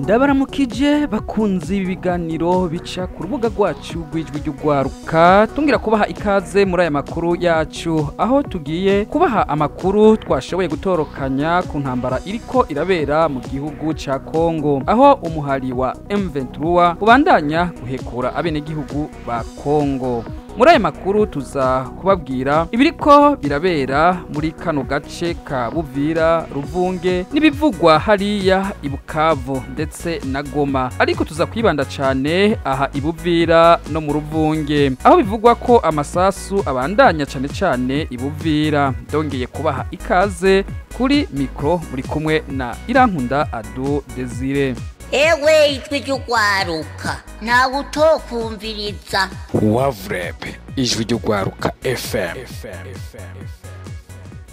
Ndabaramukije bakunzi b'ibiganiro bica ku rubuga rwacu rw'Ijwi ry'Urwaruka, tungira kubaha ikaze muri aya makuru yacu, aho tugiye kubaha amakuru twashoboye gutorokanya ku ntambara iriko irabera mu gihugu ca Kongo, aho umuhari wa M23 ubandanya guhekura abenegihugu ba Kongo. Muri aya makuru tuza kubabwira ibiriko birabera muri kano gace ka Buvira, Ruvunge n'ibivugwa hariya i Bukavu ndetse na Goma, ariko tuza kwibanda cane aha i Buvira no mu Ruvunge, aho bivugwa ko amasasu abandanya cane cane i Buvira. Ndongeye kubaha ikaze kuri mikro, muri kumwe na Irankunda Ado Desire. Ewe Ijwi ry'Urwaruka, ntawe utokumviriza. Wavrep, Ijwi ry'Urwaruka FM.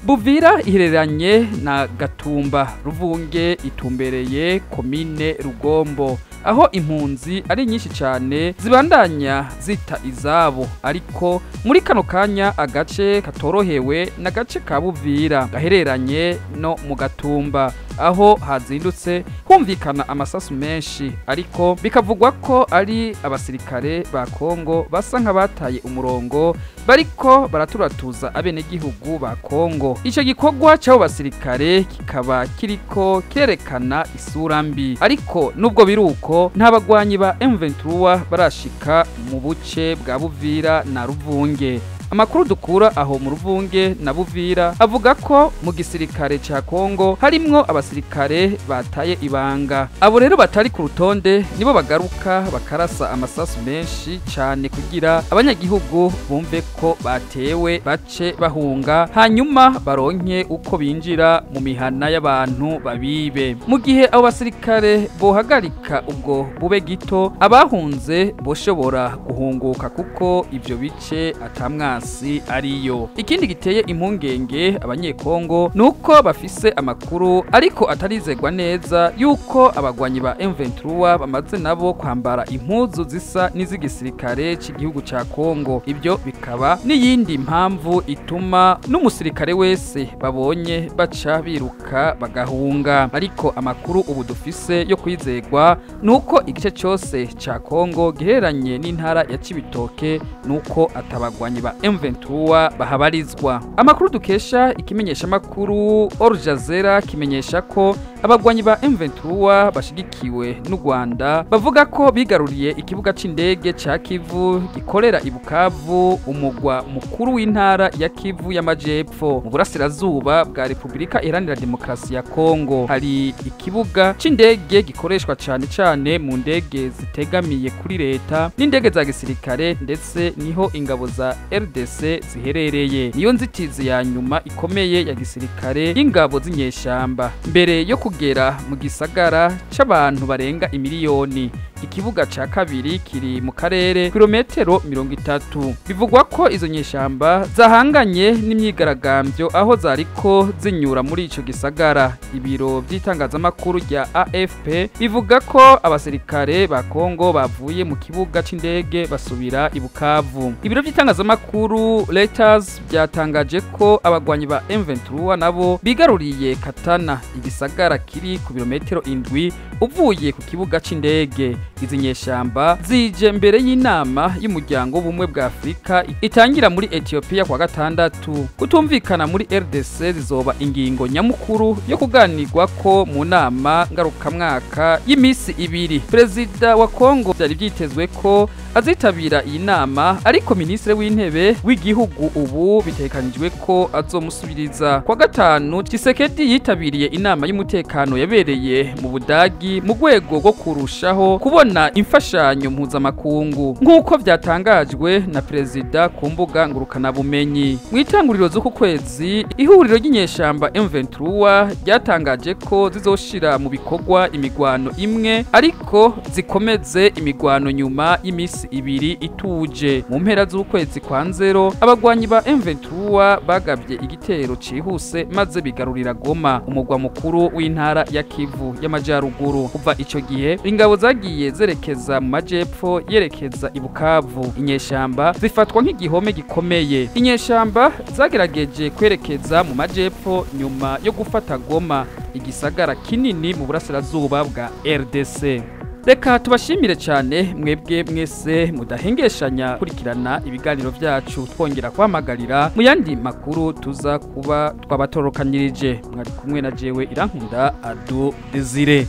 Buvira ihereranye na Gatumba, Ruvunge itumbereye komine Rugombo, aho impunzi ari nyinshi cyane zibandanya zita izabo. Ariko muri kano kanya agace katorohewe n'agace ka Buvira gahereranye no mu Gatumba, aho hazindutse humvikana amasasu menshi, ariko bikavugwa ko ari abasirikare ba Kongo basa nk'abataye umurongo, bariko baraturatuza abenegihugu ba Kongo. Ico gikorwa c'abo basirikare kikaba kiriko kirerekana isura mbi, ariko nubwo biruko nta bagwanyi ba M23 barashika mu buce bwa Buvira na Ruvunge. Amakuru dukura aho mu Ruvunge na Buvira avuga ko mu gisirikare ca Kongo harimwo abasirikare bataye ibanga. Abo rero batari ku rutonde nibo bagaruka bakarasa amasasu menshi cane kugira abanyagihugu bumve ko batewe, bace bahunga, hanyuma baronke uko binjira mu mihana y'abantu babibe. Mu gihe abo basirikare bohagarika ubwo bube gito, abahunze boshobora guhunguka kuko ivyo bice atamwasi ariyo. Ikindi giteye impungenge abanyekongo nuko bafise amakuru ariko atarizegwa neza yuko abagwanyi ba M23 bamaze nabo kwambara impuzu zisa n'iz'igisirikare c'igihugu ca Kongo. Ibyo bikaba n'iyindi mpamvu ituma n'umusirikare wese babonye baca biruka bagahunga. Ariko amakuru ubu dufise yo kwizegwa nuko igice cyose ca Kongo gihereranye n'intara ya Cibitoke nuko atabagwanyi ba M23 bahabarizwa. Amakuru dukesha ikimenyesha makuru Al Jazeera kimenyesha ko abagwanyi ba M23 bashigikiwe n'u Rwanda bavuga ko bigaruriye ikibuga c'indege ca Kivu gikorera i Bukavu, umugwa mukuru w'intara ya Kivu y'Amajepfo mu burasirazuba bwa Republika Iharanira Demokarasi ya Kongo. Hari ikibuga c'indege gikoreshwa cane cane mu ndege zitegamiye kuri leta n'indege za gisirikare, ndetse niho ingabo za RDC ziherereye. Niyo nzitizi ya nyuma ikomeye ya gisirikare y'ingabo z'inyeshamba mbere yo kugera mu gisagara c'abantu barenga imiliyoni. Ikibuga ca kabiri kiri mu karere kilometero 30. Bivugwa ko izo nyeshamba zahanganye n'imyigaragambyo aho zariko zinyura muri ico gisagara. Ibiro by'itangazamakuru rya AFP bivuga ko abasirikare ba Kongo bavuye mu kibuga c'indege basubira i Bukavu. Ibiro by'itangazamakuru Reuters byatangaje ko abagwanyi ba M23 nabo bigaruriye Katana, igisagara kiri ku birometero 7 uvuye ku kibuga c'indege. Izi nyeshamba zije mbere y'inama y'umuryango w'ubumwe bwa Afrika itangira muri Ethiopia kwa gatandatu. Kutumvikana muri RDC zizoba ingingo nyamukuru yo kuganirwa ko mu nama ngarukamwaka y'imisi ibiri. Perezida wa Kongo byari byitezwe ko azitabira iyi nama, ariko minisitiri w'intebe w'igihugu ubu bitekanijwe ko azomusubiriza. Kwa gatanu Tshisekedi yitabiriye inama y'umutekano yabereye mu Budagi mu rwego rwo kurushaho kubona imfashanyo mpuzamakungu, nk'uko byatangajwe na perezida ku mbuga ngurukanabumenyi. Mu itanguriro z'uku kwezi, ihuriro ry'inyeshamba M23 ryatangaje ko zizoshira mu bikorwa imigwano imwe, ariko zikomeze imigwano nyuma y'imisi ibiri ituje. Mu mpera z'ukwezi kwa nzero, abagwanyi ba M23 bagabye igitero cihuse maze bigarurira Goma, umugwa mukuru w'intara ya Kivu y'Amajaruguru. Kuva ico gihe ingabo zagiye zerekeza mu majepfo yerekeza i Bukavu. Inyeshamba zifatwa nk'igihome gikomeye. Inyeshamba zagerageje kwerekeza mu majepfo nyuma yo gufata Goma, Igisagara kinini mu burasirazuba bwa RDC. Reka tubashimire cyane mwebwe mwese mudahengeshanya kurikirana ibiganiro byacu, twongera kwamagarira mu yandi makuru tuza kuba twabatorokanyirije. Mwari kumwe na jewe Irankunda Ado Desire.